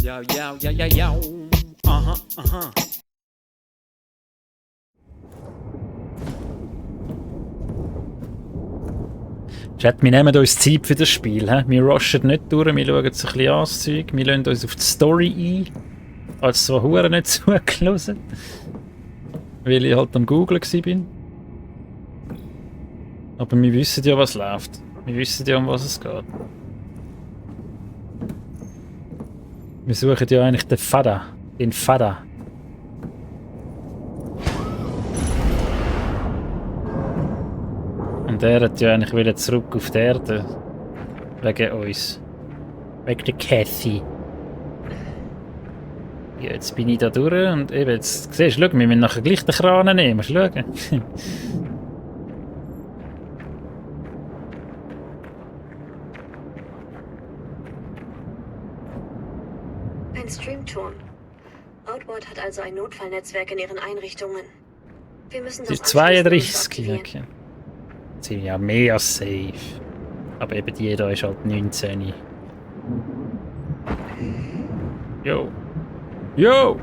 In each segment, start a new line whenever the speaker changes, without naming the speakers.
Yo, yo, yo, yo, yo. Aha, aha.
Chat, wir nehmen uns Zeit für das Spiel. He? Wir rushen nicht durch, wir schauen uns ein bisschen an, das Zeug. Wir lassen uns auf die Story ein. Als so Huren nicht zugelassen. Weil ich halt am Googlen war. Aber wir wissen ja, was läuft. Wir wissen ja, um was es geht. Wir suchen ja eigentlich den Vater. Den Vater. Und er hat ja eigentlich wieder zurück auf die Erde. Wegen uns. Wegen der Cathy. Ja, jetzt bin ich da durch und eben, jetzt siehst du, schau, wir müssen nachher gleich den Kran nehmen. Musst du schauen.
Ein Streamturm. Outward hat also ein Notfallnetzwerk in ihren Einrichtungen. Wir müssen
Sie
das
ist
anschließen und
32,
aktivieren.
okay. Sie sind ja mehr als safe. Aber eben die da ist halt 19. Jo. Jo!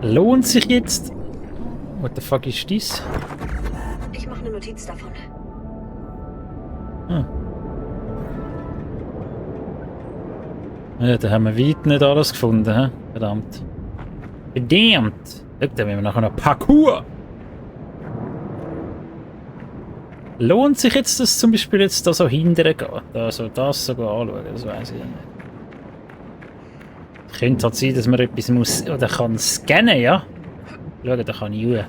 Lohnt sich jetzt? What the fuck ist das?
Ich mache eine Notiz davon.
Hm. Ja, da haben wir weit nicht alles gefunden, hä? Verdammt. Verdammt! Schau, da müssen wir nachher noch Parkour! Lohnt sich jetzt das zum Beispiel jetzt da so hindern gehen? Also das sogar anschauen, das weiß ich ja nicht. Könnte halt sein, dass man etwas muss oder kann scannen, ja? Schau, da kann ich ruhen.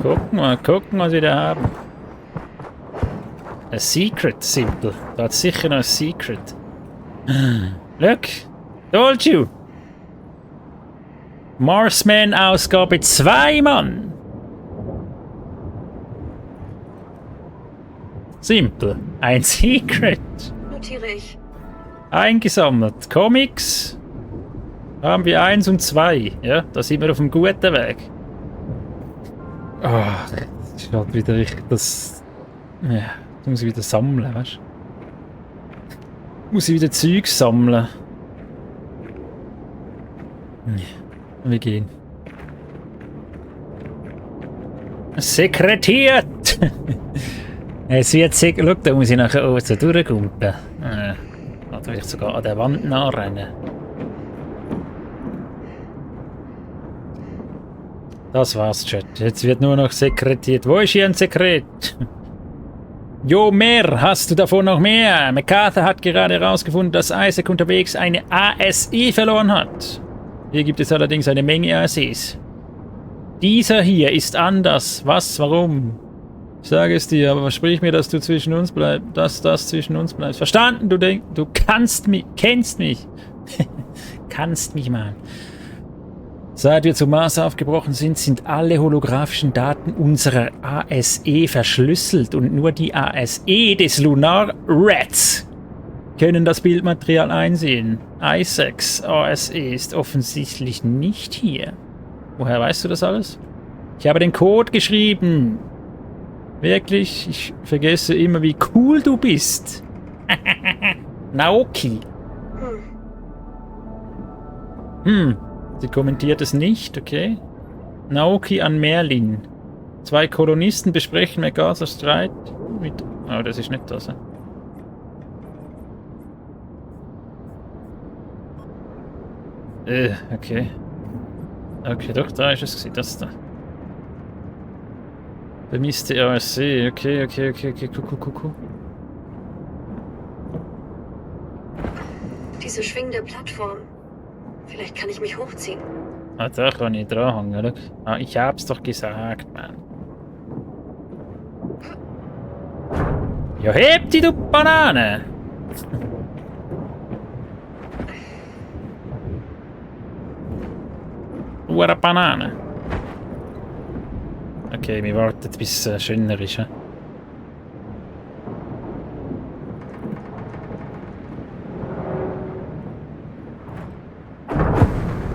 Guck mal, was wir da haben. Ein Secret, simpel. Da hat sicher noch ein Secret. Look! Told you! Marsman Ausgabe 2, Mann! Simpel. Ein Secret.
Notiere ich.
Eingesammelt. Comics. Haben wir 1 und 2. Ja, da sind wir auf dem guten Weg. Ah, das ist halt wieder richtig das. Ja, das muss ich wieder sammeln, weißt du? Muss ich wieder Zeug sammeln. Ja, wir gehen. Sekretiert! Es wird schau, da muss ich nachher auch so durchgumpen. Oder vielleicht sogar an der Wand nachrennen. Das war's, Chat. Jetzt wird nur noch sekretiert. Wo ist hier ein Sekret? Jo, mehr! Hast du davon noch mehr? MacArthur hat gerade herausgefunden, dass Isaac unterwegs eine ASE verloren hat. Hier gibt es allerdings eine Menge ASEs. Dieser hier ist anders. Was? Warum? Ich sage es dir, aber versprich mir, dass du zwischen uns bleibst. Dass das zwischen uns bleibt. Verstanden? Du kennst mich. Kannst mich, Mann. Seit wir zum Mars aufgebrochen sind alle holographischen Daten unserer ASE verschlüsselt und nur die ASE des Lunar Rats können das Bildmaterial einsehen. Isaacs ASE ist offensichtlich nicht hier. Woher weißt du das alles? Ich habe den Code geschrieben. Wirklich, ich vergesse immer, wie cool du bist. Naoki. Sie kommentiert es nicht, okay. Naoki an Merlin. 2 Kolonisten besprechen MacArthurs Streit mit... Oh, das ist nicht das. Okay. Okay, doch, da ist es gewesen, das da. Vermisste ASC, okay, cool.
Diese schwingende Plattform. Vielleicht kann ich mich hochziehen.
Ah, da kann ich dranhängen, schau. Ah, ich hab's doch gesagt, Mann. Ja, heb die, du Banane! Du eine Banane. Okay, wir warten, bis es schöner ist. He?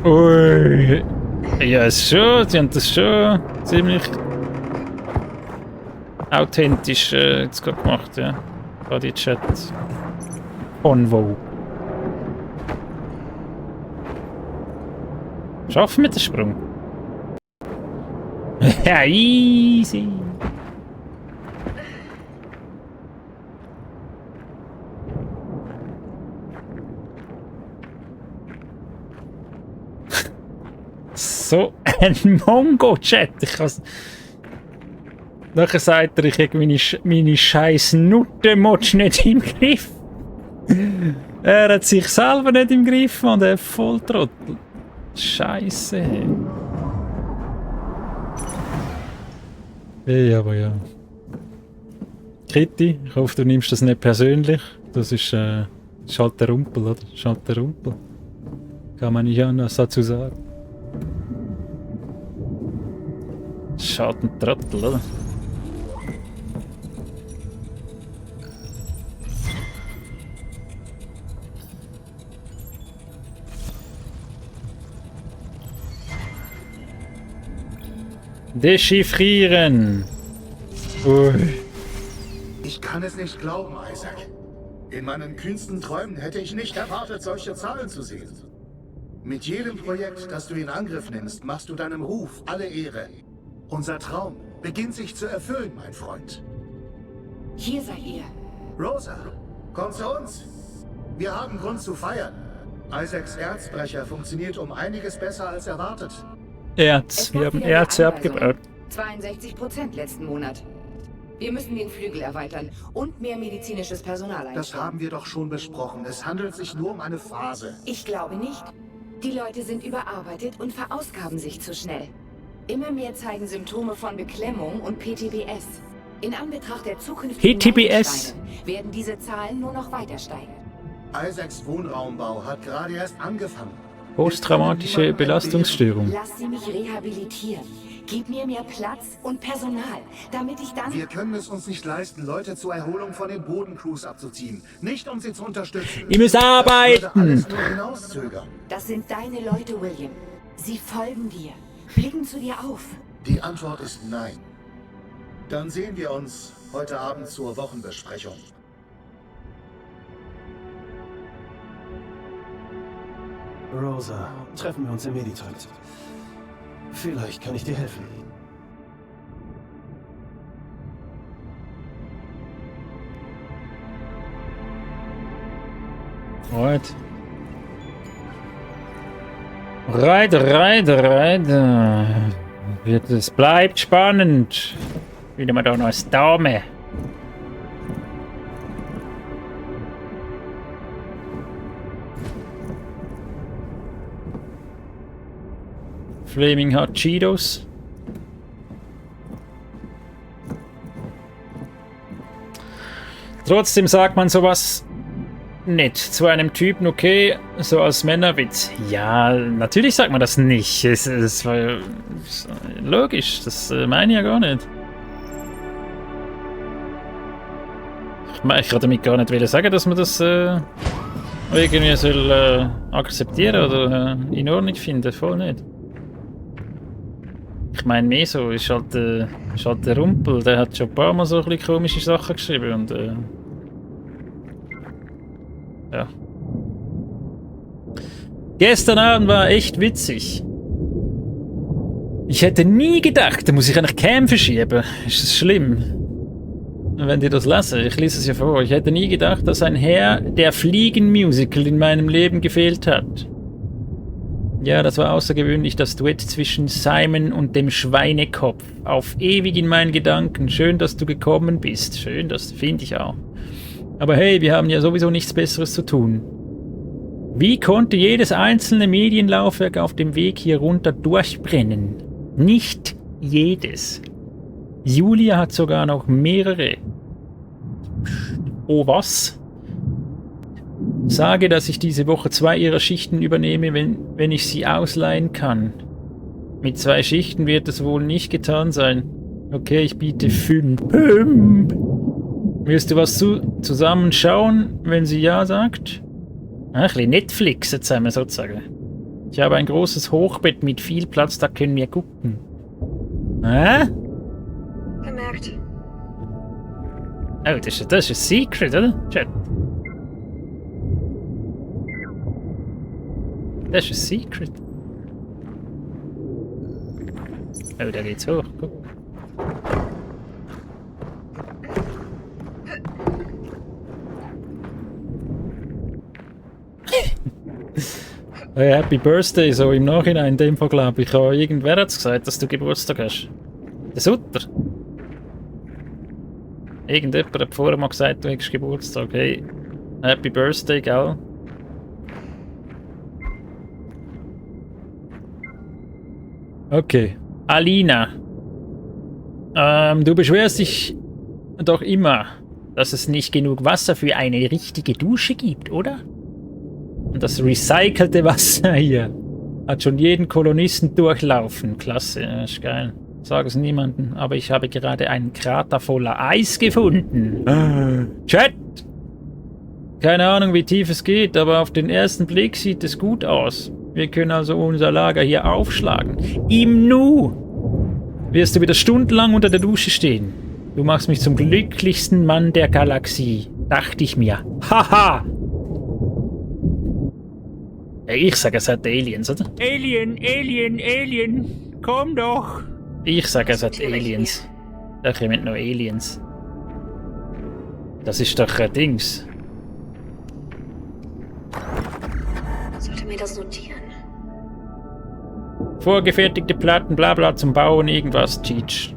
Ui. Ja, ist schon. Sie haben das schon ziemlich authentisch jetzt gerade gemacht, ja. Gerade die Chat. Convo. Schaffen wir den Sprung? Ja, easy. So ein Mongo-Chat. Ich kann's. Nachher sagt er, ich habe meine scheiß Nuttenmotsch nicht im Griff. Er hat sich selber nicht im Griff, man, der Volltrottel. Scheiße. Hey, aber ja. Kitty, ich hoffe, du nimmst das nicht persönlich. Das ist halt der Rumpel, oder? Das ist halt der Rumpel. Kann man nicht anders dazu sagen. Das ist halt ein Trottel, oder? Dechiffrieren. Ui.
Ich kann es nicht glauben, Isaac. In meinen kühnsten Träumen hätte ich nicht erwartet, solche Zahlen zu sehen. Mit jedem Projekt, das du in Angriff nimmst, machst du deinem Ruf alle Ehre. Unser Traum beginnt sich zu erfüllen, mein Freund.
Hier seid ihr.
Rosa, komm zu uns. Wir haben Grund zu feiern. Isaacs Erzbrecher funktioniert um einiges besser als erwartet.
Erz. Wir haben Erze abgebaut.
62% letzten Monat. Wir müssen den Flügel erweitern und mehr medizinisches Personal einstellen.
Das haben wir doch schon besprochen. Es handelt sich nur um eine Phase.
Ich glaube nicht. Die Leute sind überarbeitet und verausgaben sich zu schnell. Immer mehr zeigen Symptome von Beklemmung und PTBS. In Anbetracht der zukünftigen
PTBS?
Meilensteine werden diese Zahlen nur noch weiter steigen.
Isaacs Wohnraumbau hat gerade erst angefangen.
Posttraumatische Belastungsstörung.
Lass sie mich rehabilitieren. Gib mir mehr Platz und Personal, damit ich dann...
Wir können es uns nicht leisten, Leute zur Erholung von den Bodencrews abzuziehen. Nicht, um sie zu unterstützen.
Ihr müsst
Das würde
arbeiten!
alles nur hinauszögern.
Das sind deine Leute, William. Sie folgen dir, blicken zu dir auf.
Die Antwort ist nein. Dann sehen wir uns heute Abend zur Wochenbesprechung.
Rosa, treffen wir uns im Meditrakt. Vielleicht kann ich dir helfen.
Right. Right. Es bleibt spannend. Wieder mal da noch als Dame. Flaming Hot Cheetos. Trotzdem sagt man sowas nicht zu einem Typen, okay, so als Männerwitz. Ja, natürlich sagt man das nicht. Es war logisch, das meine ich ja gar nicht. Ich kann damit gar nicht sagen, dass man das irgendwie soll akzeptieren oder in Ordnung finden. Voll nicht. Ich meine mehr so, ist halt der Rumpel, der hat schon ein paar Mal so ein bisschen komische Sachen geschrieben und ja. Gestern Abend war echt witzig. Ich hätte nie gedacht, da muss ich eigentlich Cam verschieben. Ist das schlimm? Wenn die das lassen, ich lese es ja vor. Ich hätte nie gedacht, dass ein Herr der Fliegen-Musical in meinem Leben gefehlt hat. Ja, das war außergewöhnlich, das Duett zwischen Simon und dem Schweinekopf. Auf ewig in meinen Gedanken. Schön, dass du gekommen bist. Schön, das finde ich auch. Aber hey, wir haben ja sowieso nichts Besseres zu tun. Wie konnte jedes einzelne Medienlaufwerk auf dem Weg hier runter durchbrennen? Nicht jedes. Julia hat sogar noch mehrere. Oh, was? Sage, dass ich diese Woche 2 ihrer Schichten übernehme, wenn ich sie ausleihen kann. Mit 2 Schichten wird es wohl nicht getan sein. Okay, ich biete 5. Willst du was zusammen schauen, wenn sie ja sagt? Ein bisschen Netflixen zusammen sozusagen. Ich habe ein großes Hochbett mit viel Platz, da können wir gucken. Hä?
Bemerkt.
Oh, das ist ein Secret, oder? Chat. Das ist ein Secret. Oh, da geht's hoch, guck. Hey, Happy Birthday, so im Nachhinein, in dem Fall glaube ich. Irgendwer hat es gesagt, dass du Geburtstag hast. Der Sutter. Irgendjemand hat vorher mal gesagt, du hast Geburtstag. Hey, Happy Birthday, gell? Okay. Alina. Du beschwerst dich doch immer, dass es nicht genug Wasser für eine richtige Dusche gibt, oder? Und das recycelte Wasser hier hat schon jeden Kolonisten durchlaufen. Klasse, das ist geil. Sag es niemandem, aber ich habe gerade einen Krater voller Eis gefunden. Chat! Keine Ahnung, wie tief es geht, aber auf den ersten Blick sieht es gut aus. Wir können also unser Lager hier aufschlagen. Im Nu wirst du wieder stundenlang unter der Dusche stehen. Du machst mich zum glücklichsten Mann der Galaxie, dachte ich mir. Haha! Ich sage, es hat Aliens, oder? Alien, komm doch! Ich sage, es hat Aliens. Da kommen noch Aliens. Das ist doch ein Dings.
Sollte mir das notieren.
Vorgefertigte Platten, bla bla zum Bauen, irgendwas, Cheech.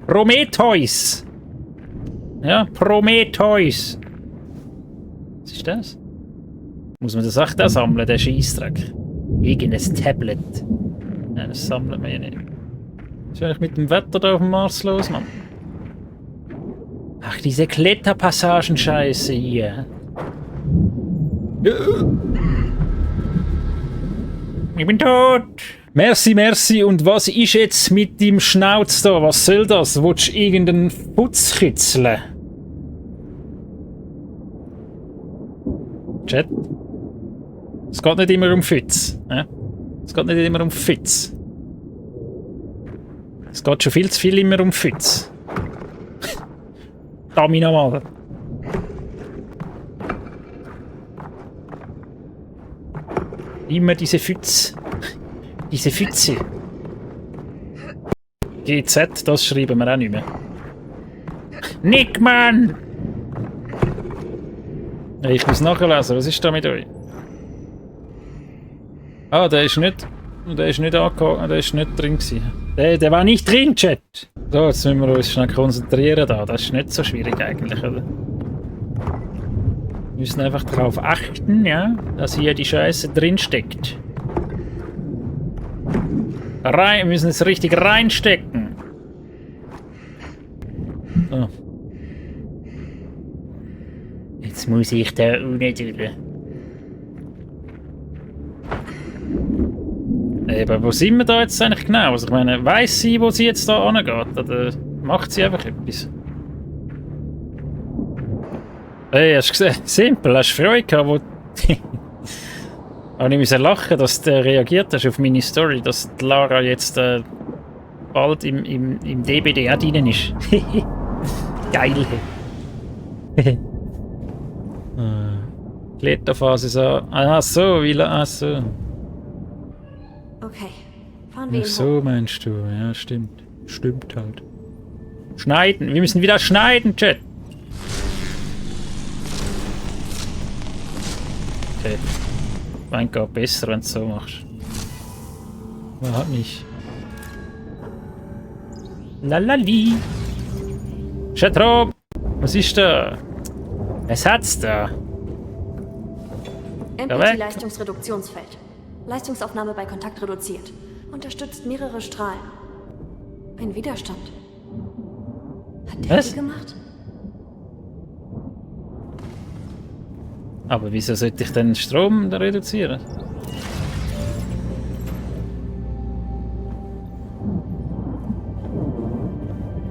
Prometheus! Ja, Prometheus! Was ist das? Muss man das auch da sammeln, der Scheissdreck? Irgendein Tablet. Nein, das sammelt man ja nicht. Was ist eigentlich mit dem Wetter da auf dem Mars los, Mann? Ach, diese Kletterpassagen-Scheiße hier. Ich bin tot! Merci, merci. Und was ist jetzt mit dem Schnauz da? Was soll das? Willst du irgendeinen Putz kitzeln? Chat? Es geht nicht immer um Fitz. Ja? Es geht nicht immer um Fitz. Es geht schon viel zu viel immer um Fitz. Dami nochmal. Immer diese Fütze. Diese Fütze. GZ, das schreiben wir auch nicht mehr. Nickmann! Ich muss nachlesen, was ist da mit euch? Ah, der ist nicht angekommen, der ist nicht drin gewesen. Der war nicht drin, Chat! So, jetzt müssen wir uns schnell konzentrieren da. Das ist nicht so schwierig eigentlich, oder? Wir müssen einfach darauf achten, ja, dass hier die Scheiße drin steckt. Wir müssen es richtig reinstecken. So. Jetzt muss ich da unten durch. Aber wo sind wir da jetzt eigentlich genau? Also ich meine, weiss sie, wo sie jetzt da angeht? Oder macht sie einfach etwas? Hey, hast du gesehen? Simpel, hast du Freude gehabt, wo... Aber ich musste lachen, dass du reagiert hast auf meine Story, dass die Lara jetzt bald im DBD auch drin ist. Geil. Kletterphase so. Ah so, ach so.
Okay, fahren wir
Ach so
hoch.
meinst du, ja stimmt. Stimmt halt. Schneiden, wir müssen wieder schneiden, Chat. Okay. Mein Gott, besser, wenn du es so machst. Aber halt nicht. Lalali. Chatrom! Was ist da? Was hat's da?
MPT-Leistungsreduktionsfeld. Leistungsaufnahme bei Kontakt reduziert. Unterstützt mehrere Strahlen. Ein Widerstand. Hat der
Was?
die gemacht?
Aber wieso sollte ich den Strom da reduzieren?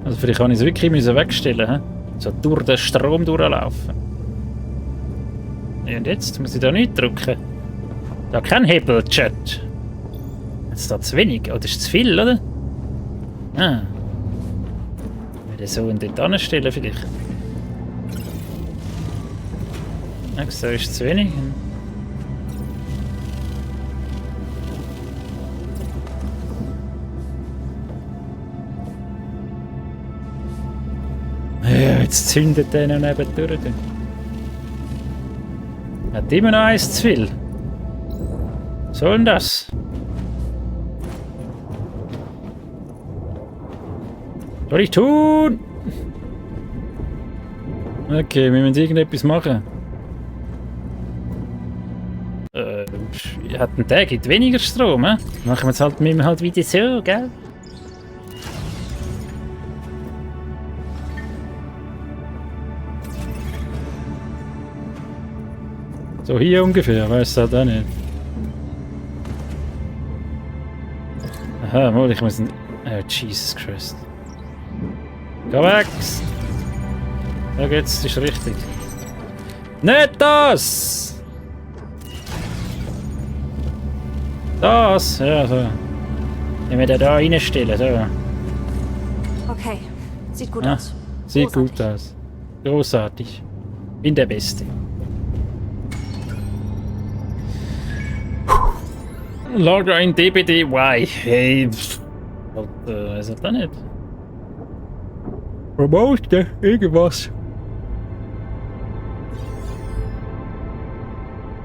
Also vielleicht kann ich es wirklich wegstellen, he? So durch den Strom durchlaufen. Ja, und jetzt muss ich da nicht drücken. Da kein Hebel, Chat. Jetzt da zu wenig. Oh, das ist zu viel, oder? Ah. Ich werde so und dort anstellen vielleicht. Da ist zu wenig. Ja, jetzt zündet der noch neben durch. Hat immer noch eins zu viel. Was soll denn das? Was soll ich tun? Okay, wir müssen irgendetwas machen. Hat ein Tag gibt weniger Strom, hä? Machen wir es halt, müssen wir halt wieder so, gell? So hier ungefähr, weißt du halt auch nicht. Aha, mal, ich muss... Oh, Jesus Christ. Geh weg! Da geht's, das ist richtig. Nicht das! Das! Ja, so. Wenn wir den da reinstellen, so.
Okay, sieht gut
Ja,
aus.
sieht
Großartig.
gut aus. Großartig. Bin der Beste. Lager in DBDY. Hey, weiß ich da nicht. Promote, irgendwas.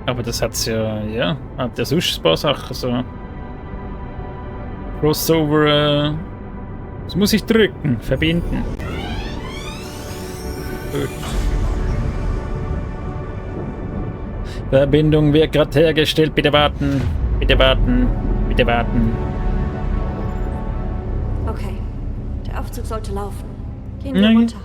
Aber das hat's ja, hat ja sonst ein paar Sachen so. Crossover, das muss ich drücken, verbinden. Gut. Verbindung wird gerade hergestellt, bitte warten. Bitte warten, bitte warten.
Okay, der Aufzug sollte laufen. Gehen wir
Nein.
runter.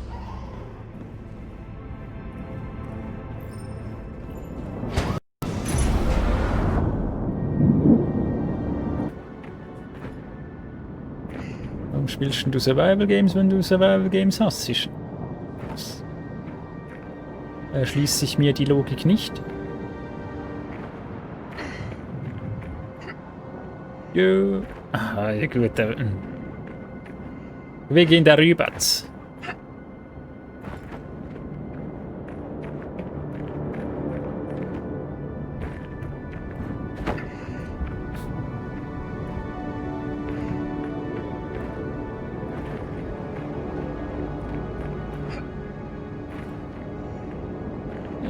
Warum spielst denn du Survival Games, wenn du Survival Games hast? Erschließt sich mir die Logik nicht. Jo. Aha, ja gut. Wir gehen darüber.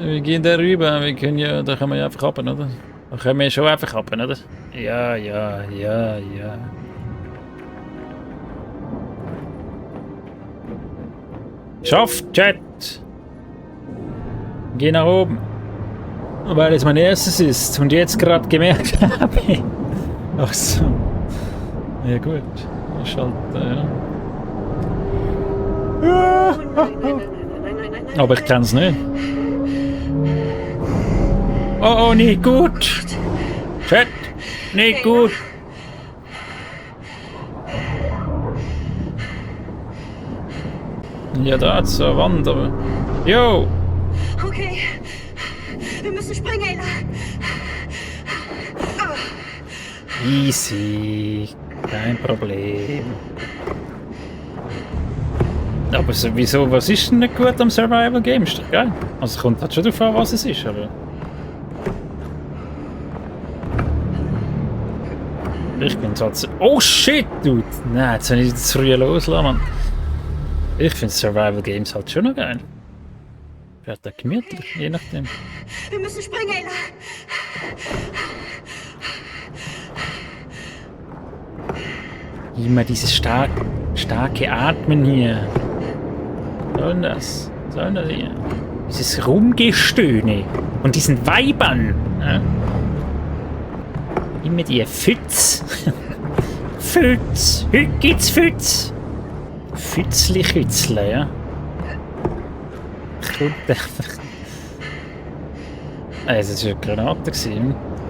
Wir gehen darüber, wir können ja, da können wir ja einfach ab, oder? Da können wir schon einfach ab, oder? Ja, ja, ja, ja. Schafft, Chat! Geh nach oben. Weil es mein erstes ist und jetzt gerade gemerkt habe. Ach so. Ja gut. Ich halt, ja. Aber ich kann's nicht. Oh, nicht gut. Chat, nicht gut. Ja, da hat's so eine Wand, aber... Jo!
Okay, wir müssen springen, Ayla.
Easy. Kein Problem. Aber sowieso, was ist denn nicht gut am Survival Game? Ist doch geil. Also es kommt halt schon darauf an, was es ist, aber... Ich bin trotzdem... Oh shit, dude! Nein, jetzt soll ich zu früh loslassen, Mann. Ich finde Survival Games halt schon noch geil. Vielleicht auch gemütlich, je nachdem.
Wir müssen springen, Ayla.
Immer dieses starke Atmen hier. Was soll denn das? Was soll denn das hier? Dieses Rumgestöhne von diesen Weibern. Ja? Immer die Pfütz. Pfütz. Heute gibt's Pfütz. Fützli-Kützle, ja. Kommt einfach. Also, das war eine Granate.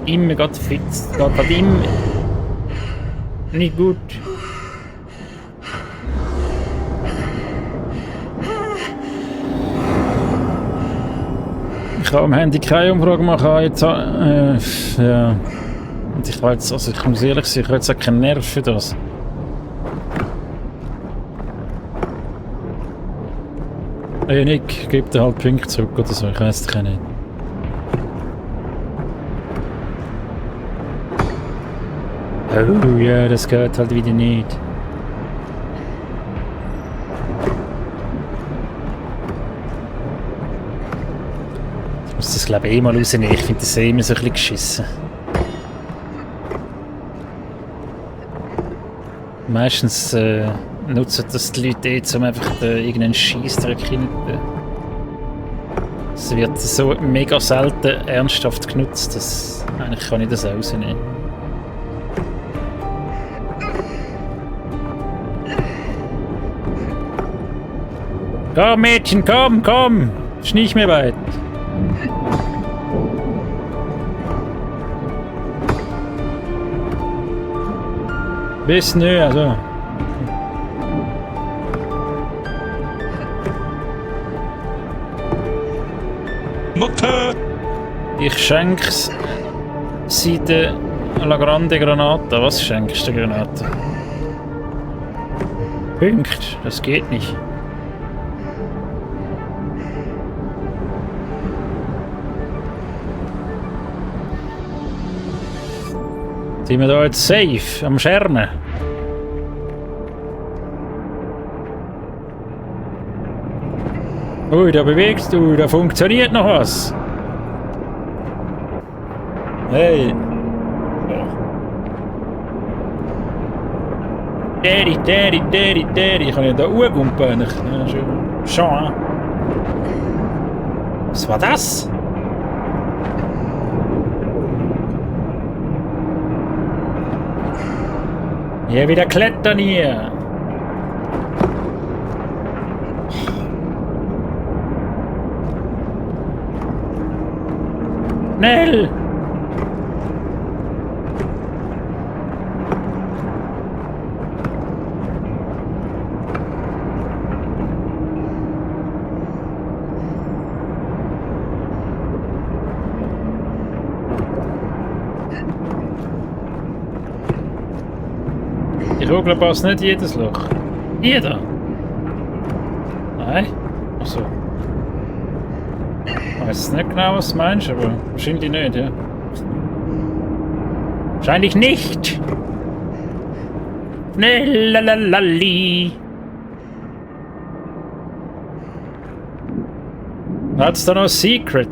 Immer geht Pfütz. Geht halt immer. Nicht gut. Ich kann am Handy keine Umfrage machen. Jetzt, ja. Und ich habe jetzt, also ich muss ehrlich sein, ich habe jetzt auch keinen Nerv für das. Hey Nick, gib dir halt Punkte zurück oder so, ich weiß es doch nicht. Oh ja, das geht halt wieder nicht. Ich muss das glaube ich eh mal rausnehmen, ich finde das eh immer so ein bisschen geschissen. Meistens nutzen das die Leute eh, um einfach irgendeinen Scheissdreck hinein. Es wird so mega selten ernsthaft genutzt, dass eigentlich kann ich das auch rausnehmen. Komm Mädchen, komm, komm! Ist nicht mehr weit. Bisschen höher, so.
Mutter!
Ich schenk's sie der La Grande Granata. Was schenkst du der Granate? Punkt, das geht nicht. Sind wir da jetzt safe am Schermen? Ui, da bewegst du, da funktioniert noch was. Hey. Daddy. Ich kann ja da hochgumpen. Schon. Was war das? Hier wieder klettern hier. Schnell! Die Kugel passt nicht in jedes Loch. Hier da? Nein? Achso. Ich weiß nicht genau, was du meinst, aber wahrscheinlich nicht, ja. Wahrscheinlich nicht! Lalalali. Hat's da noch ein Secret?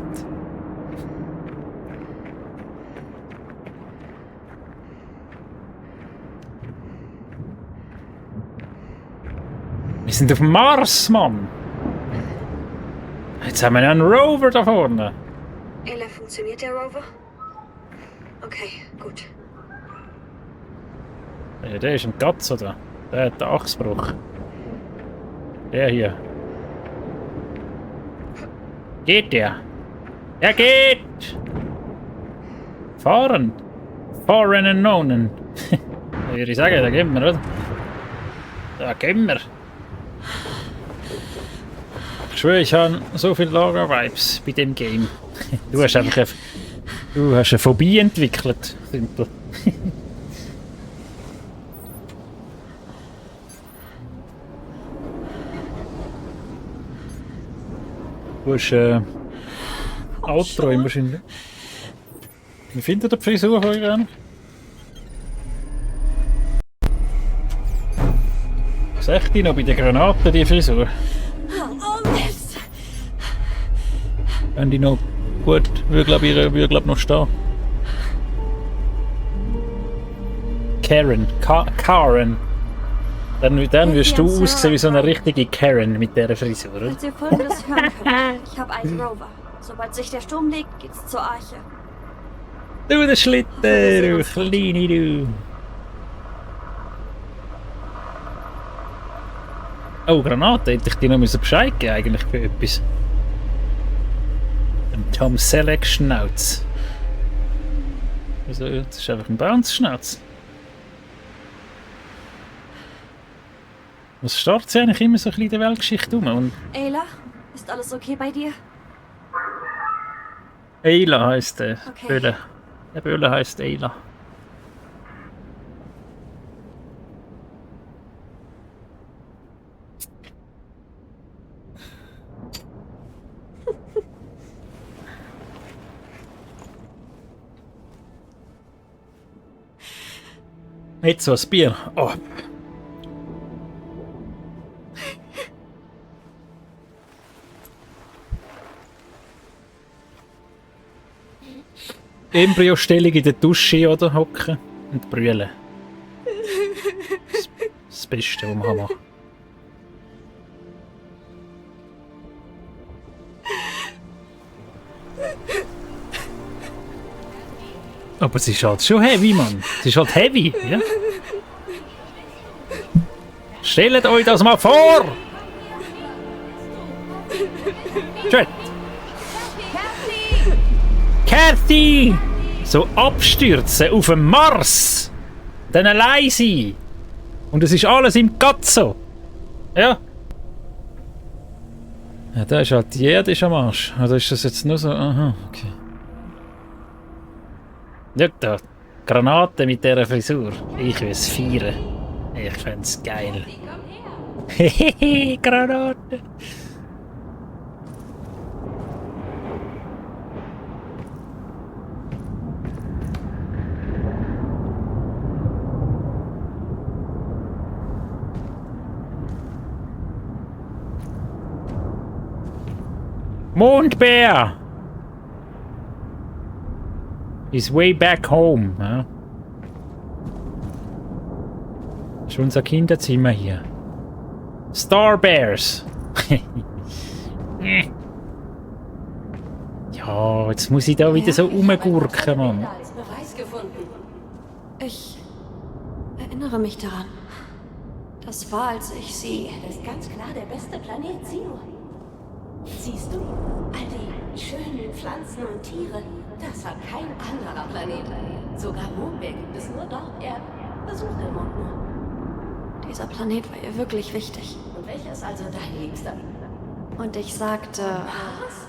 Wir sind auf dem Mars, Mann! Jetzt haben wir einen Rover da vorne.
Ella, funktioniert der Rover? Okay, gut.
Ja, der ist ein Katz, oder? Der hat den Achsbruch. Der hier. Geht der? Er geht! Fahren! Fahren and known. Würde ich sagen, da gehen wir, oder? Da gehen wir. Ich schwöre, ich habe so viele Lager-Vibes bei dem Game. Du hast einfach eine Phobie entwickelt. Simpel. Du hast Albträume wahrscheinlich. Wie findet ihr die Frisur von euch an? Sagt ihr noch bei den Granaten die Frisur?
Oh Mist!
Wenn die noch gut, würde glaub noch stehen. Karen. Karen. Dann wirst du aussehen wie so eine richtige Karen mit dieser Frisur, oder?
Falls ihr Folgendes hören könnt, ich habe einen Rover. Sobald sich der Sturm legt, geht's zur Arche.
Du, der Schlitten, du Kleine, du. Oh, Granate, hätte ich dir noch Bescheid geben eigentlich für etwas. Ein Tom Selleck Schnauz. Also, das ist einfach ein Bounce-Schnauz. Was starrt sie eigentlich immer so ein bisschen in der Weltgeschichte rum? Und
Ayla, ist alles okay bei dir?
Ayla heißt der.
Okay.
Böhle. Der Böhle heißt Ayla. Jetzt so ein Bier. Oh. Embryostellung in der Dusche oder hocken und brüllen. Das Beste, was man machen kann. Aber es ist halt schon heavy, Mann. Es ist halt heavy, ja? Stellt euch das mal vor! Schön. Kathy! So abstürzen auf dem Mars! Dann allein sein! Und es ist alles im Katzo! Ja? Ja, da ist halt die Erde am Arsch. Oder ist das jetzt nur so? Aha, okay. Schau da, Granate mit dieser Frisur. Ich will es feiern. Ich find's geil. Hehehe, Granate! Mondbär! Is way back home. Ja? Das ist unser Kinderzimmer hier. Starbears! Ja, jetzt muss ich da wieder so rumgurken, Mann.
Als Beweis gefunden.
Ich erinnere mich daran. Das war, als ich sie...
Das ist ganz klar der beste Planet, sieh nur. Siehst du? All die schönen Pflanzen und Tiere. Das hat kein anderer Planet. Sogar Mondberg gibt es nur dort. Er besucht den Mond nur.
Dieser Planet war ihr wirklich wichtig.
Und welcher ist also dein Liebster?
Und ich sagte...
Was?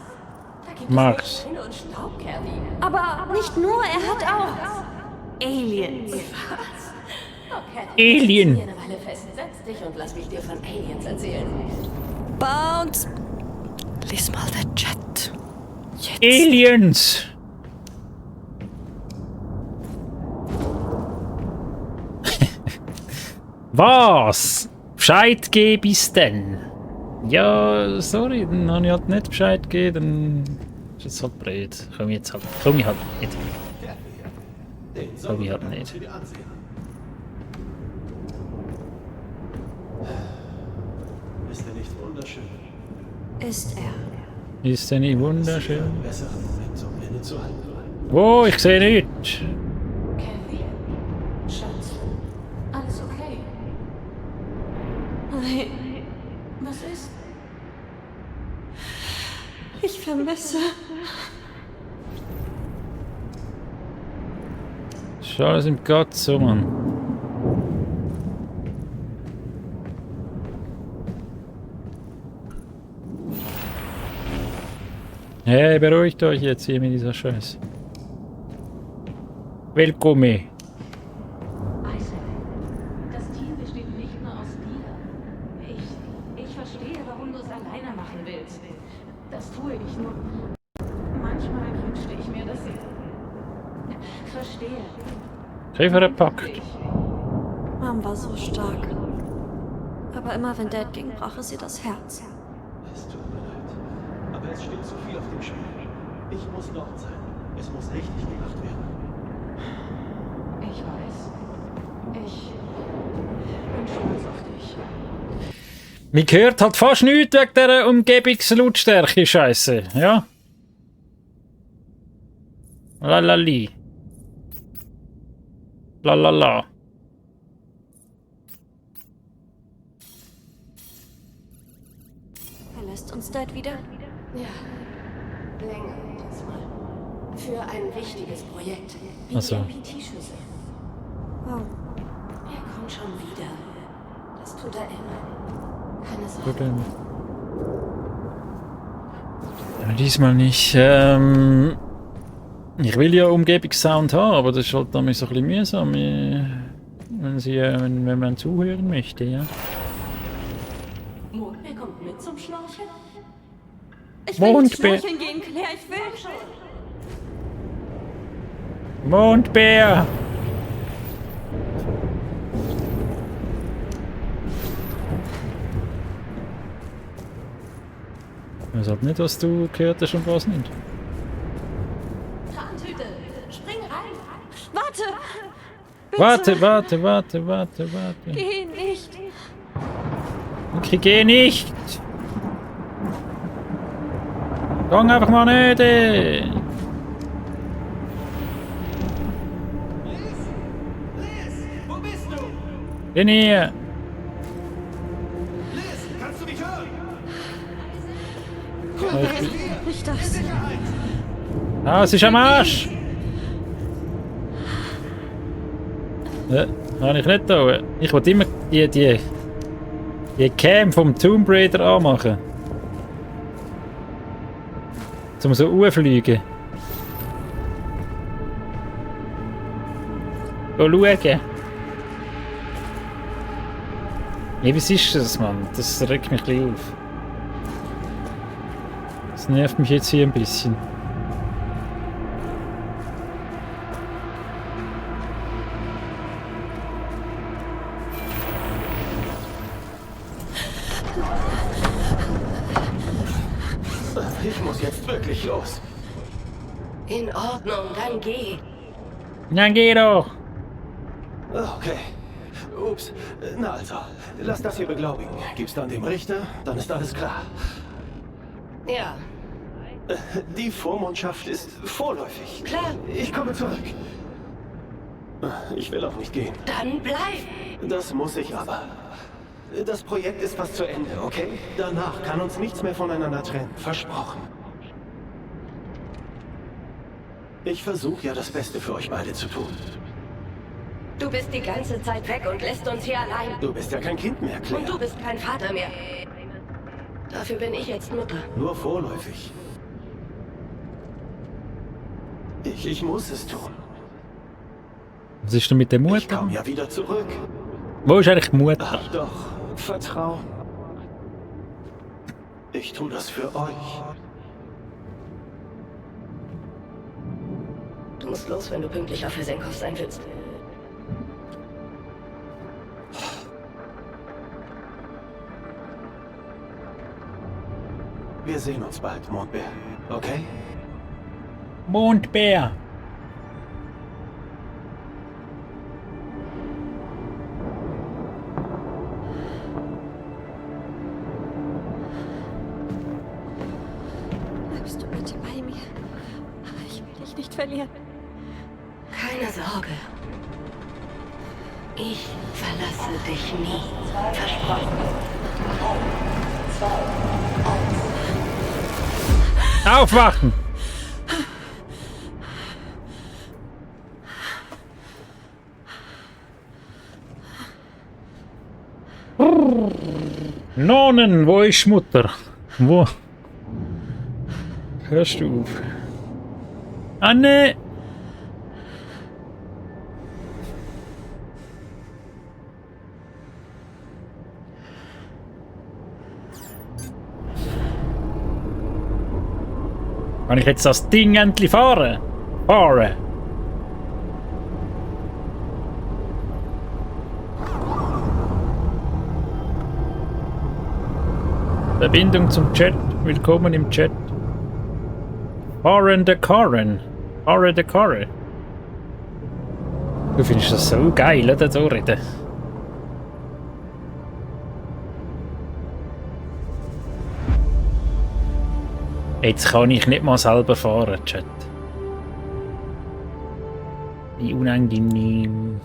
Da gibt
Mars.
es Steine und Staub, Kerry.
Aber nicht nur, er hat auch... Aliens.
Was? Oh, Kerry,
Alien.
Hier eine Weile fest. Setz dich und lass mich dir von Aliens erzählen.
Bounce! Lies mal der Chat. Jetzt.
Aliens! Was? Bescheid geben bis dann? Ja, sorry, dann habe ich halt nicht Bescheid gegeben, dann ist es halt blöd. Komm ich halt nicht. Komm ich halt nicht.
Ist er nicht wunderschön?
Ist er.
Ist der nicht wunderschön?
Einen besseren Moment, um innezuhalten.
Wo? Ich sehe nichts.
Kerry? Schatz? Alles okay?
Nein,
Was ist?
ich vermisse...
Ist alles im Katzo, Mann. Hey, beruhigt euch jetzt hier mit dieser Scheiße. Willkommen.
Isaac, das Team besteht nicht nur aus dir. Ich verstehe, warum du es alleine machen willst. Das tue ich nur. Manchmal wünschte ich mir, dass ich verstehe.
Käfer packt.
Mom war so stark. Aber immer wenn Dad ging, brach es ihr das Herz.
Es tut mir leid. Aber es steht zu viel auf dem Spiel. Ich muss dort sein. Es muss richtig gemacht werden.
Ich weiß. Ich bin stolz auf dich.
Man hört halt fast nichts wegen dieser Umgebungslautstärke, Scheiße, ja? Lalali. Lalala.
Verlässt uns Dad wieder?
Ja, länger diesmal. Für ein wichtiges Projekt. Wie
Ach so.
die MPT-Schüssel.
Oh,
Er kommt schon wieder. Das tut er immer. Keine
Gut,
Sorge.
dann. Ja, diesmal nicht. Ich will ja Umgebungssound haben, aber das ist halt damit so ein bisschen mühsam, wenn man zuhören möchte, ja.
Mondbär kommt mit zum Schnorcheln?
Ich will nicht
Mondbär.
schnorcheln gehen, Claire, ich will schon.
Mondbär! Ich weiß halt nicht, was du gehört hast und was nicht.
Trantüte, spring rein.
Warte!
Warte.
Geh nicht!
Ich geh nicht! Gang einfach mal nicht!
Wo bist du?
Bin hier!
Liz, kannst du mich hören?
Nicht das.
Ah, es ist am Arsch! Ja, kann ich nicht da. Ich wollte immer die Cam vom Tomb Raider anmachen. Zum so hochfliegen. Go schauen. Ja, was ist das, Mann? Das regt mich ein bisschen auf. Das nervt mich jetzt hier ein bisschen.
Ich muss jetzt wirklich los.
In Ordnung, dann geh.
Na, geh doch!
Okay. Ups. Na also, lass das hier beglaubigen. Gib's dann dem Richter, dann ist alles klar.
Ja,
Die Vormundschaft ist vorläufig.
klar,
Ich komme zurück. Ich will auch nicht gehen.
dann bleib.
Das muss ich aber. Das Projekt ist fast zu Ende, okay? Danach kann uns nichts mehr voneinander trennen. Versprochen. Ich versuche ja das Beste für euch beide zu tun.
Du bist die ganze Zeit weg und lässt uns hier allein.
Du bist ja kein Kind mehr, Claire.
Und du bist kein Vater mehr. Dafür bin ich jetzt Mutter.
Nur vorläufig. Ich muss es tun.
Was ist denn mit der
Ich
Mutter?
komme ja wieder zurück.
Wo ist eigentlich die Mutter?
Hab doch Vertrauen. Ich tue das für euch.
Du musst los, wenn du pünktlich auf Vesenkov sein willst.
Wir sehen uns bald, Mondbär. Okay?
Mondbär!
Bleibst du bitte bei mir? Ich will dich nicht verlieren.
Keine Sorge. Ich verlasse dich nie. Versprochen.
Aufwachen! Nonnen, wo ist Mutter? Wo? Hörst du auf? Anne! Kann ich jetzt das Ding endlich fahren? Fahren! Verbindung zum Chat. Willkommen im Chat. Fahren der Karren. Fahren der Karre. Du findest das so geil, oder? So reden. Jetzt kann ich nicht mal selber fahren, Chat. Wie unangenehm.